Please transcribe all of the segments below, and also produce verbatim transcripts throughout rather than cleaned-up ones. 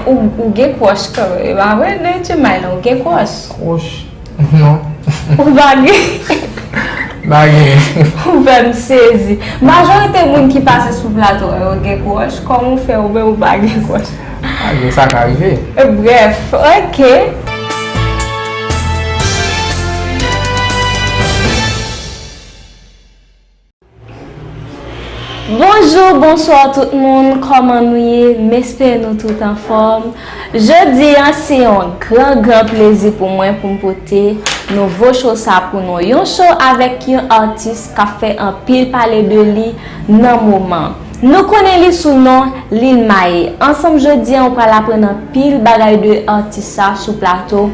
Ou, ou gen crush kanmenm, e pa vre? Nan H M I lan, ou gen crush? Crush? Non. Ou pa gen? Pa gen. Ou fè m sezi. Majorite moun ki pase sou plato a, yo gen crush. Kòman w fè ou menm ou pa gen crush? Pa gen, sa ka rive. Bref, ok. Bonjou, bonswa tout moun, kòman nou ye? M espere nou tout anfòm. Jodi a, se yon gran, gran plezi pou mwen pou m pote nouvo show sa pou nou. Yon show avèk yon atis k ap fè anpil pale de li nan moman. Nou konnen li sou non Lil Maye. Ansanm jodi a, ou pral aprann anpil bagay de atis sa sou plato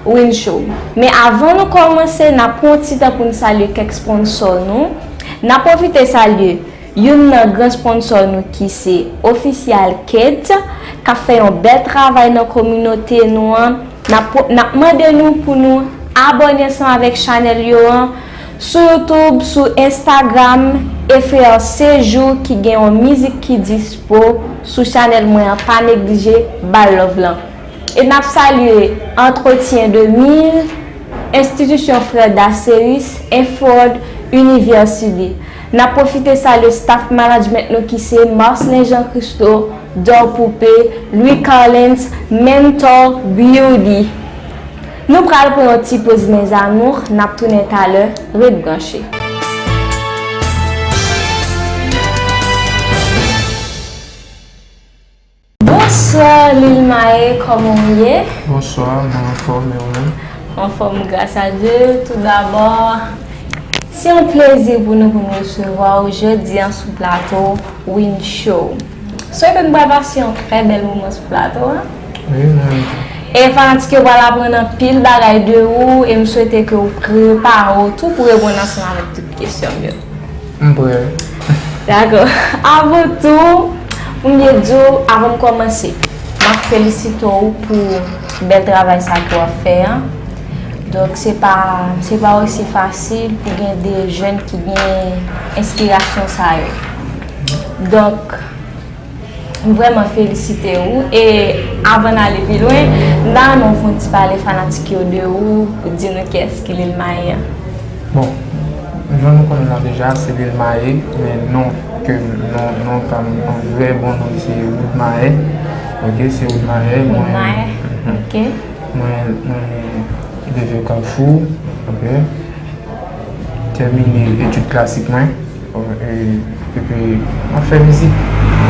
Win Show. Men avan nou kòmanse, n ap pran yon ti tan pou n salye kèk sponsò nou. N ap pwofite salye youn nan gran sponsò nou ki se Official Kate, k ap fè yon bèl travay nan kominote nou an. N ap, n ap mande nou pou nou abòne ansanm avèk chanèl yo an sou YouTube, sou Instagram, e frè Sejou ki gen yon mizik ki dispo sou chanèl mwen an, pa neglije ba l love lan. E n ap salye Entretien de Mille, Enstitisyon Frè Daceus, Enford, University. N ap pwofite salye staff management nou ki se Marcelin Jean Christo, Dor Poupée, Louis Carlens, Mentor Beauty. Nou pral pran yon ti poz mes amours, n ap tounen talè, ret branche. Bonswa Lil Maye, kòman w ye? Bonswa, mwen anfòm, e ou menm? Anfòm, gras a Dye. Toudabò, se yon plezi pou nou pou n resevwa w jodi a sou plato Win Show. Swete n pral pase yon trè bèl moman sou plato a. Wi, mwen menm tou. E fanatik yo pral aprann anpil bagay de ou e m swete ke w prepare w tou pou reponn ansanm avèk tout kesyon m yo. M prè. Dakò. Avan tou, pou m byen di w, avan m kòmanse, m ap felisite w pou bèl travay sa ke w ap fè an. Donk, se pa, se pa osi fasil pou gen de jèn ki gen enspirasyon sa yo. Donk, m vrèman felisite w. E avan n ale pi lwen, m ta renmen w fè yon ti pale fanatik yo de ou, di nou kiyès ki Lil Maye an. Bon, jan nou konnen l la deja, se Lil Maye, men non ke non, non pa m, an vrè bon non se Wood Maye. Ok, se Wood Maye. Wood Mwen, Maye. mhm. Ok. Mwen, mwen leve Kafou, ok. Tèmine etid klasik mwen, e, epi m ap fè mizik.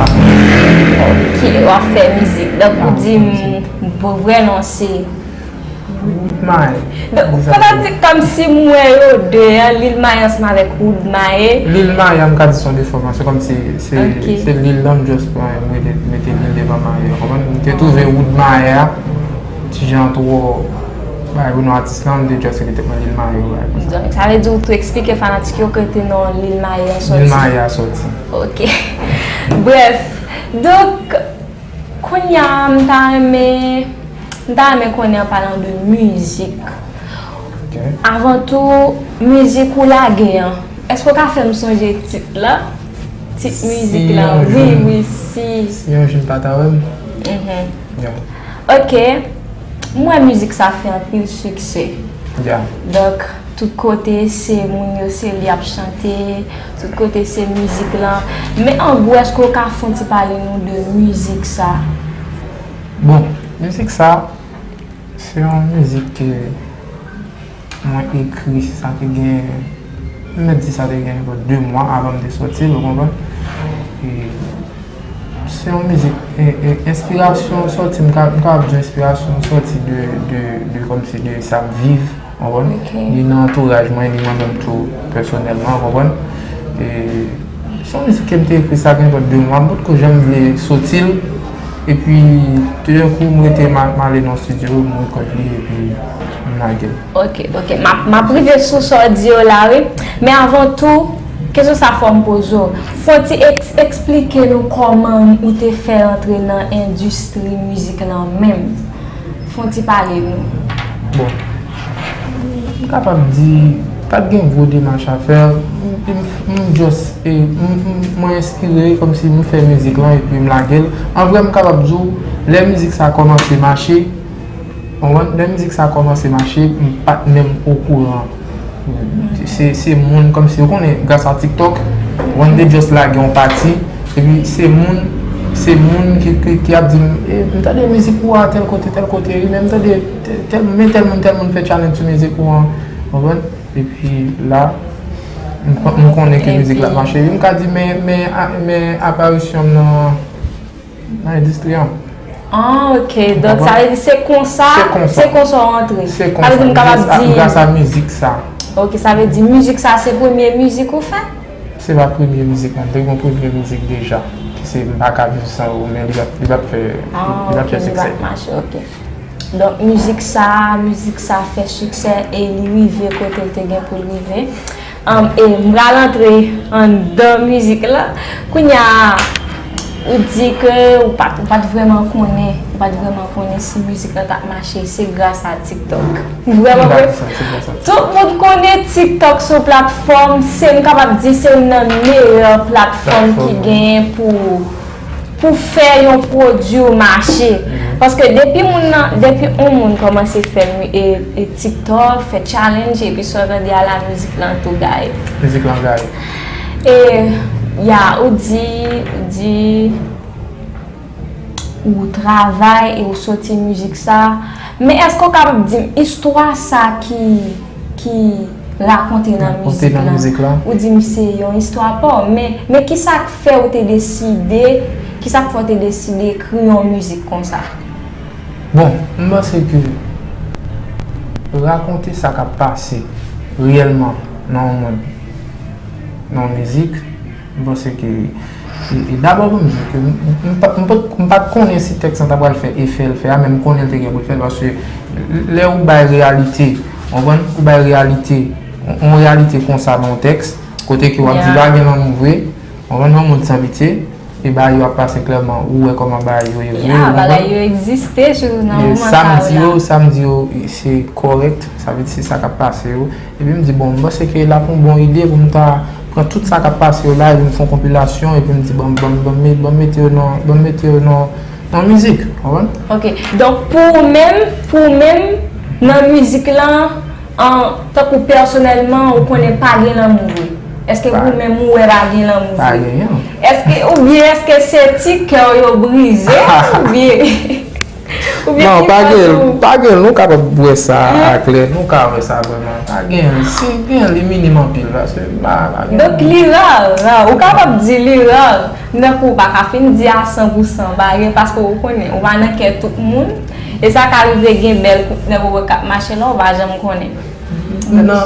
Ok, w ap fè mizik. Donk, ou di m, bon, vrè non se Wood Maye. Donk, fanatik kòmsi m wè yo de an, Lil Maye ansanm avèk Wood Maye. Lil Maye, m ka di se yon defòmasyon, kòmsi se, Ok. Se Lil lan, m just pran, m rete, mete Lil devan Maye, w konprann? M te twouve Wood Maye a, ti jan twò, bay, non atis lan, m te just rete pran Lil Maye, bay, konsa. Donk, sa vle di ou tou eksplike fanatik yo kote non Lil Maye an sòti. Lil Maye a sòti. Ok. Bref, donk, kounye a, m ta renmen, m ta renmen konnen an palan de mizik. Ok. Avan tou, mizik ou lage an, èske w ka fè m sonje tit la? Tit mizik la, wi, wi, si. Si yon jou m pa ta wè m. Mhm. Ya. Ok. M wè mizik sa fè anpil siksè. Ya. Donk, tout kote se moun yo, se li ap chante, tout kote se mizik lan. Men an gwo, èske w ka fè yon ti pale nou de mizik sa? Bon, mizik sa, se yon mizik ke mwen ekri, sa te gen, m mèt di sa te gen de mwa avan m te sòti l, ou konprann? E se yon mizik, e, e, enspirasyon sòti, m ka, m ka ap di enspirasyon sòti de, de, de, kòmsi de sa m viv, ou konprann? Ok. Ni nan antouraj mwen, ni mwen menm tou, pèsonèlman, ou konprann? E se yon mizik ke m te ekri sa gen de mwa, m potko janm vle sòti l, epi toudenkou m rete m a-, m ale nan estidyo, m rekòd li, epi m lage l. Ok, ok. M ap, m ap rive sou sa w di yo la, wi. Men avan tou, kesyon sa fò m poze w. Fò w ti eks-, eksplike nou kòman ou te fè rantre nan endistri mizik lan menm. Fò w ti pale nou. Bon, m kapab di, pa t gen gwo demach a fè. M, m, m just, e, m, m, mwen enspire, kòmsi m fè mizik lan, epi m lage l. An vrè, m kapab di w, Lè mizik sa kòmanse mache, konprann? Lè mizik sa kòmanse mache, m pa t menm okouran. Se, se moun kòmsi, ou konnen, gras a TikTok, konprann, te just lage yon pati, epi se moun, se moun ki, ki, ki ap di m, "E, m tande mizik ou a tèl kote, tèl kote, wi, men m tande tèl, men tèl moun, tèl moun fè challenge sou mizik ou an," konprann? Epi la, m, m konnen ke mizik la ap mache. Epi m ka di, men, men, a- men aparisyon m nan, nan endistri an. Ah, ok. Donk, sa vle di se konsa, se konsa w antre. Se konsa. Sa vle di m kapab di gras a mizik sa. Ok, sa vle di mizik sa se premye mizik ou fè? Se pa premye mizik, non. M te gen yon premye mizik deja. Ki se M pa ka viv san ou, men li pa t, li pa t fè, li pa t fè siksè. Ah, ok, li pa t mache, ok. Donk, mizik sa, mizik sa fè siksè e li rive kote l te gen pou l rive. Ann, e m pral antre anndan mizik la. Kounye a, ou di ke ou pa t, ou pa t vrèman konnen, ou pa t vrèman konnen si mizik la t ap mache, se gras a TikTok. Vrèman vre. Tout moun konnen TikTok se yon platfòm, se, m kapab di se youn nan meyè platfòm ki genyen pou, pou fè yon pwodui w mache. Paske depi moun nan, depi yon moun kòmanse fè mi- e, e TikTok, fè challenge, epi sa w tande a la mizik lan tou gaye. Mizik lan gaye. E, ya, ou di, ou di, ou travay e ou soti mizik sa. Men èske w kapab di m istwa sa ki, ki rakonte nan mizik lan? Ou di m se yon istwa pa w, men, men kisa k fè w te deside, kisa k fè w te deside ekri yon mizik konsa? Bon, m panse ke rakonte sa k ap pase reyèlman nan yon moun, nan yon mizik, m panse ke, e, e dabò pou m di ke m, m, m pa, m pa, m pa t konnen si tèks lan ta pral fè efè l fè a, men m konnen l te gen pou l fè l, paske lè ou bay reyalite, w konprann? Ou bay reyalite, yon, yon reyalite konsa nan yon tèks, kote ke w ap di pa gen lanmou vre, w konprann? Yon moun san pitye, e bagay yo ap pase klèman, ou wè kòman bagay yo ye vre, ou konprann? Ya, bagay yo egziste, sitou nan moman sa yo la. Sa m di yo, sa m di yo, se kòrèk, sa vle di se sa k ap pase yo. Epi m di, bon, m panse ke l ap yon bon ide pou m ta pran tout sa k ap pase yo la, epi m fè yon konpilasyon, epi m di, bon, bon, bon, me- bon, mete yo nan, bon, mete yo nan, nan mizik, w konprann? Ok, donk pou ou menm, pou ou menm, nan mizik lan, an, tankou pèsonèlman, ou konnen pa gen lanmou vre? Èske ou menm ou wè pa gen lanmou vre? Pa genyen. Èske, oubyen èske se ti kè w yo brize, oubyen, oubyen ki fason? Non, pa gen, pa gen, nou kapab wè sa aklè, nou ka wè sa vrèman. Pa gen, si gen, li minim anpil, paske pa, pa gen. Donk, li ra, ra, ou kapab di li ra, men ou pa ka fin di a san pou san pa gen, paske ou konnen, ou pa nan kè tout moun, e sa ka rive gen bèl kout nèg ou wè k ap mache la, ou pa janm konnen.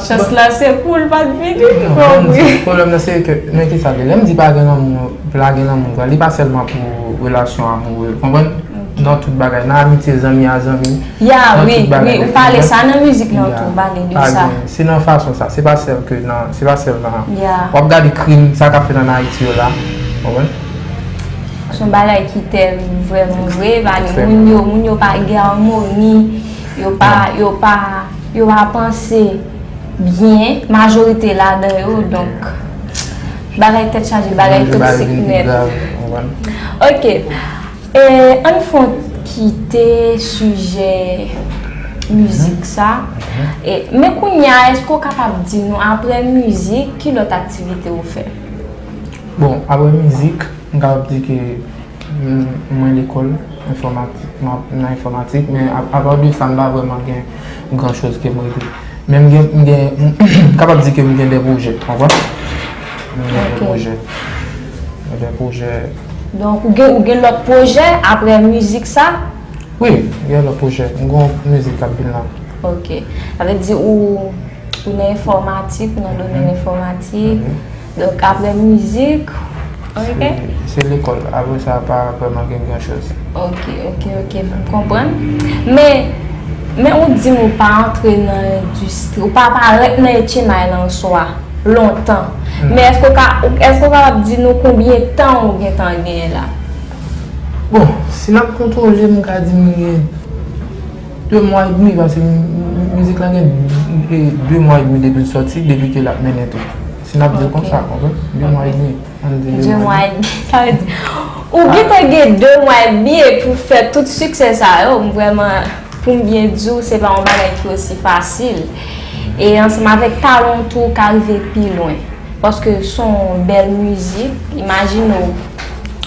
Chans la se pou l pa t vini, non, fò m di, pwoblèm nan se ke, men kisa l ye? Lè m di pa gen lanmou, pa gen lanmou, li pa sèlman pou relasyon amoure, konprann? Nan tout bagay, nan amitye, zanmi a zanmi, ya, wi, wi, ou pale sa nan mizik lan tou, ou pale de sa. Se nan fason sa, se pa sèl ke nan, se pa sèl nan, w ap gade krim, sa k ap fèt ann Ayiti yo la, konprann? Se yon bagay ki tèl vrèman vre, pale moun yo, moun yo pa gen amoni, yo pa, yo pa, yo pa panse byen, majorite ladan yo, donk, bagay tèt chaje, bagay toksik nèt. Ok, e, ann fon kite sijè mizik sa. E, men kounye a, èske w kapab di nou, apre mizik, ki lòt aktivite ou fè? Bon, apre mizik, m kapab di ke, mm, mwen lekòl, enfòmatik, m ap nan enfòmatik, men a- apa de sa, m pa vrèman gen gran choz ke m rete. Men m gen, m gen, m kapab di ke m gen de pwojè, w konprann? M gen de pwojè. M gen de pwojè. Donk, ou gen, ou gen lòt pwojè apre mizik sa? Wi, m gen lòt pwojè. M gen yon mizik k ap vin la. Ok. Sa vle di ou, ou nan enfòmatik, ou nan domèn enfòmatik. Donk, apre mizik, ok? Se, se lekòl. Apre sa, pa vrèman gen gran choz. Ok, ok, ok. M konprann. Men, men ou di m ou pa antre nan endistri, ou pa parèt nan H M I lan swa lontan. Men èske ou ka, èske ou kapab di nou konbyen tan ou gentan genyen la? Bon, si n ap kontwole, m ka di m gen de mwa edmi, paske m- m- mizik lan gen e, de mwa edmi depi l sòti, depi ke l ap mennen tou. Si n ap di l konsa, konprann? De mwa edmi. Ann di de mwa edmi. De mwa edmi. Sa vle di, Ou gentan gen de mwa edmi epi w fè tout siksè sa yo, m vrèman, pou m byen di w, se pa yon bagay ki osi fasil. E ansanm avèk talan w tou, ou ka rive pi lwen. Paske se yon bèl mizik, imajine w,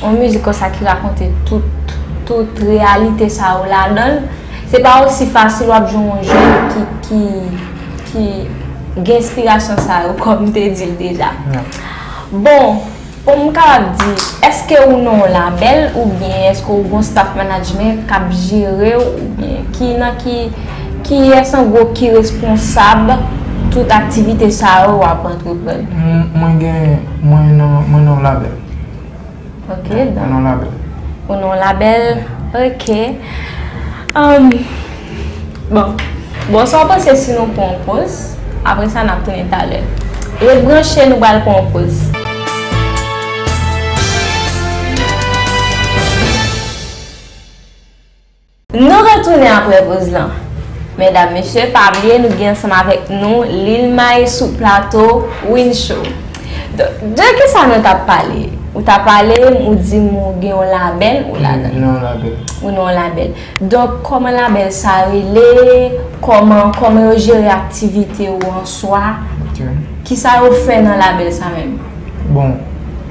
yon mizik konsa ki rakonte tout, tout reyalite sa yo ladan l, se pa osi fasil w ap jwenn yon jèn ki, ki, ki gen enspirasyon sa yo, kòm m te di l deja. Bon, pou m kapab di, èske ou nan yon labèl oubyen èske ou gon staff management k ap jere w oubyen ki nan ki, kiyès an gwo ki responsab tout aktivite sa yo w ap antreprann? Mwen gen, mwen nan, mwen nan yon labèl. Ok, donk. Mwen nan yon labèl. Ou nan yon labèl? Ok. Um, bon. Bon, sa w panse si nou pran yon poz? Apre sa, n ap tounen talè. Ret branche, nou pral pran yon poz. Nou retounen apre poz lan. Medam, mesye, pa bliye nou gen ansanm avèk nou Lil May sou plato Win Show. Donk, de kisa nou t ap pale? Ou t ap pale, ou di m ou gen yon labèl, ou ladan l. Nan yon labèl. Ou nan yon labèl. Donk, kòman labèl sa rele? Kòman, kòman yo jere aktivite ou an swa? Ok. Kisa yo fè nan labèl sa menm? Bon,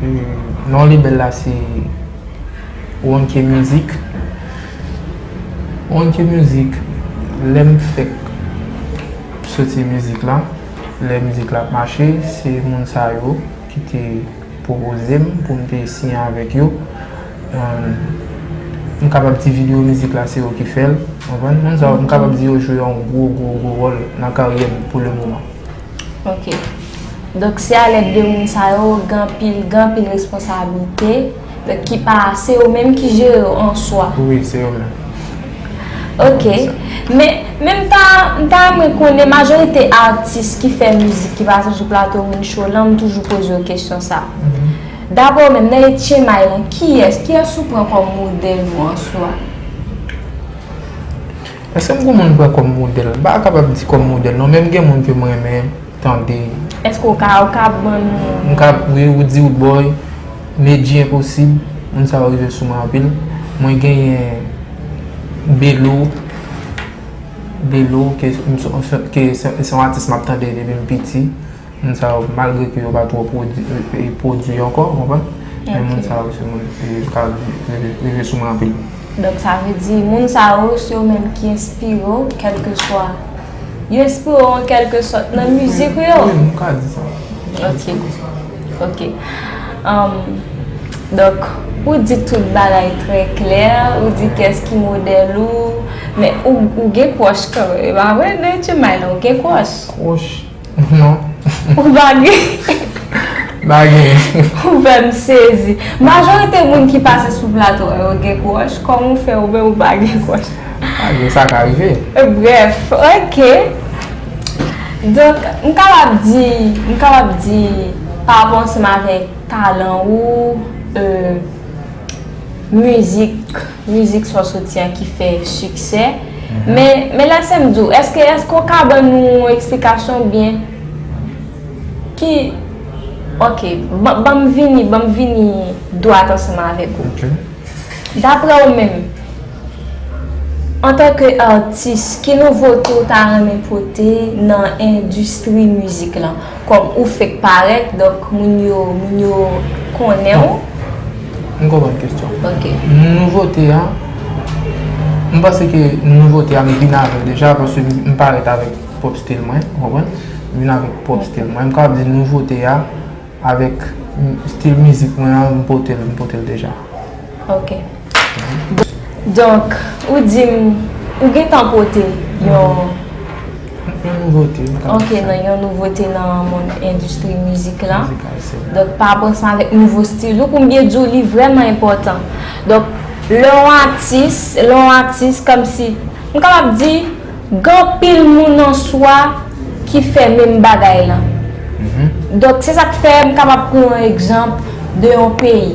e, non labèl la se One K Music. One K Music, lè m fèk soti mizik la, lè mizik la ap mache, se moun sa yo ki te pwopoze m pou m te siyen avèk yo. Em, m kapab di videyo mizik la se yo ki fè l, konprann? Moun sa yo, m kapab di yo jwe yon gwo, gwo, gwo wòl nan karyè m pou le moman. Ok. Donk, se alèd de moun sa yo, gen anpil, gen anpil responsablite, donk ki pa, se yo menm ki jere yo an swa. Wi, se yo menm. Ok. Men, men m ta, m ta renmen konnen majorite atis ki fè mizik, ki pase sou plato Win Show lan, m toujou poze yo kesyon sa. Mhm. Daprè w menm, nan Etchenmay lan, kiyès, kiyès ou pran kòm modèl ou an swa? Èske m gen moun m pran kòm modèl? M pa kapab di kòm modèl, non, men m gen moun ke m renmen tande. Èske w ka, w ka ban nou? M ka, wi, Roody Roodboy, Medjy Enposib, moun sa yo rive sou mwen anpil. Mwen genyen Belo, Belo, ke, ke se, se yon atis m ap tande depi m piti. Moun sa yo, malgre ke yo pa twò pwodui, e, e, pwodui ankò, ou konprann? Men moun sa yo, se moun, e, ka rive, rive sou mwen anpil. Donk, sa vle di, moun sa yo, se yo menm ki enspire w, kèlkeswa. Yo enspire w an kèlke sòt nan mizik ou yo? Wi, m ka di sa. Ok. Ok. Anm, donk, ou di tout bagay trè klè, ou di kiyès ki modèl ou, men ou, ou gen kwòch kanmenm, e pa vre? Nan Etchenmay lan, ou gen kwòch? Kwòch? Non. Ou pa gen? Pa gen. Ou fè m sezi. Majorite moun ki pase sou plato a, yo gen kwòch. Kòman w fè ou menm ou pa gen kwòch? Pa gen, sa ka rive. Brèf, ok. Donk, m kapab di, m kapab di, pa rapò ansanm avèk talan ou, e, mizik, mizik sa w soti an ki fè siksè. Mhm. Men, men lèse m di w, èske, èske w ka ban nou yon eksplikasyon oubyen ki, ok, ban, ban m vini, ban m vini dwat ansanm avèk ou. Ok. Daprè w menm, antanke atis, ki nouvote w ta renmen pote nan endistri mizik lan? Kòm ou fèk parèt, donk moun yo, moun yo konnen w. M konprann kesyon. Ok. Nouvote a, m panse ke nouvote a m vin avè l deja, paske m, m parèt avèk pwòp stil mwen, ou konprann? M vin avèk pwòp stil mwen. M kapab di nouvote a, avèk, m, stil mizik mwen an, m pote l, m pote l deja. Ok. Donk, ou di m, ou gentan pote yon... Yon nouvote, m ka di sa. Ok, nan yon nouvote nan mond endistri mizik la. Mizikal, se vre. Donk, pa rapò ansanm avèk nouvo stil ou, pou m byen di w, li vrèman enpòtan. Donk, lè yon atis, lè yon atis, kòmsi, m kapab di, gen anpil moun an swa ki fè menm bagay lan. Mhm. Donk, se sa k fè m kapab pran yon egzanp de yon peyi.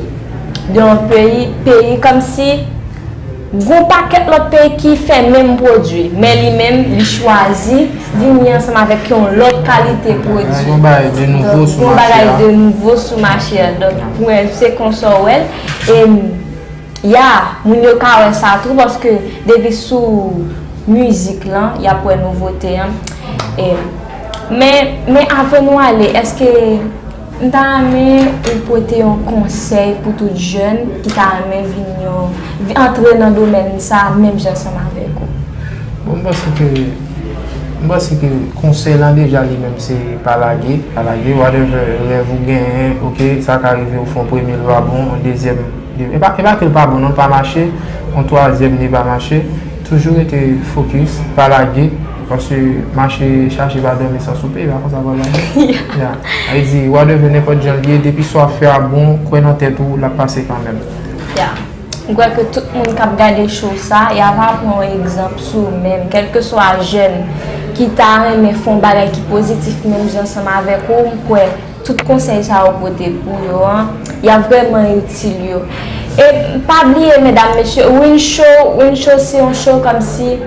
De yon peyi, peyi kòmsi gon pakèt lòt peyi ki fè menm pwodui, men li menm, li chwazi vini ansanm avèk yon lòt kalite pwodui. Yon bagay de nouvo sou mache a. Donk, yon bagay de nouvo sou mache a. Donk, pou mwen, se konsa w wè l. E Ya, moun yo ka wè sa tou, paske depi sou mizik lan, y ap wè nouvote an. E, men, men avan nou ale, èske m ta renmen ou pote yon konsèy pou tout jèn ki ta renmen vin yon, vi- antre nan domèn sa a, menm jan ansanm avèk ou? Bon, m panse ke m panse ke konsèy lan deja li menm se pa lage, pa lage, whatever rèv ou genyen, ok, sa ka rive ou fè yon premye l pa bon, yon dezyèm, e pa, e pa ke l pa bon non, pa mache, yon twazyèm li pa mache, toujou rete fokis, pa lage, paske mache chache pa dòmi san soupe, e pa konsa pral mache. Ya. Sa vle di, whatever, nenpòt jan l ye, depi sa w ap fè a bon, kwè nan tèt ou, l ap pase kanmenm. Ya. M kwè ke tout moun k ap gade show sa, y ap aprann yon egzanp sou ou menm. Kèlkeswa jèn ki ta renmen fè yon bagay ki pozitif menm jan ansanm avèk ou, m kwè tout konsèy sa yo pote pou yo an, y ap vrèman itil yo. E pa bliye, medam, mesye, Win Show, Win Show se yon show kòmsi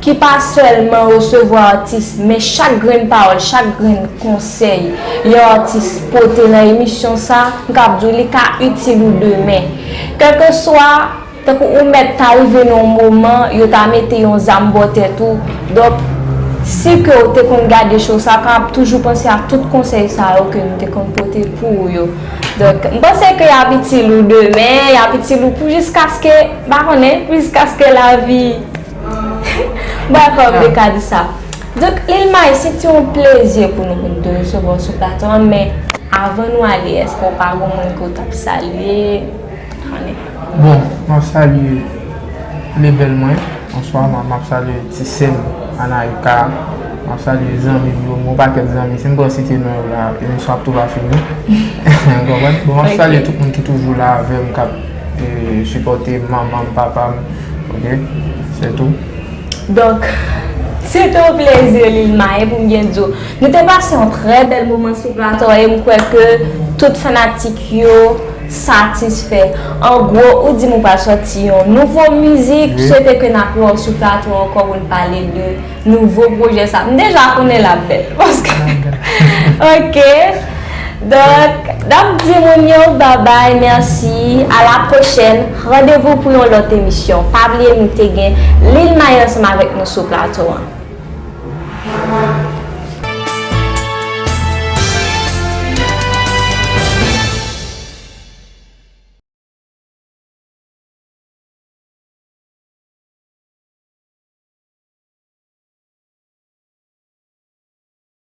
ki pa sèlman resevwa atis, men chak grenn pawòl, chak grenn konsèy yon atis pote nan emisyon sa, m kab di w li ka itil ou demen. Kèlkeswa, tankou ou mèt ta rive nan yon moman, yo ta mete yon zam bò tèt ou. Donk, si ke w te konn gade show sa, w ka ap toujou panse a tout konsèy sa yo ke nou te konn pote pou ou yo. Donk, m panse ke y ap itil ou demen, y ap itil ou pou jiskaske, m pa konnen, jiskaske lavi. Bon, kòm de ka di sa. Donk, Lil May, se te yon plezi pou nou pou nou te resevwa w sou plato an, men avan nou ale, èske w pa gen moun ke w t ap salye? Konnen. Bon, m ap salye lebèl mwen, bonswa, m ap salye ti sè m, Anaïka, m ap salye zanmi m yo, m gon pakèt zanmi, si m pran site non yo la, emisyon ap tou pa fini. Ou konprann? Bon, m ap salye tout moun ki toujou la avè m, k ap e, sipòte manman m, papa m, ok? Se tou. Donk, se te yon plezi, Lil May, pou m byen di w. Nou te pase yon trè bèl moman sou plato a e m kwè ke tout fanatik yo satisfè. An gwo, ou di m ou pral sòti yon nouvo mizik, m swete ke n ap wè w sou plato ankò pou n pale de nouvo pwojè sa. M deja konnen l ap bèl. Paske, ok. Donk, n ap di moun yo babay, mèsi, a la pwochèn. Randevou pou yon lòt emisyon. Pa bliye nou te gen Lil May ansanm avèk nou sou plato an.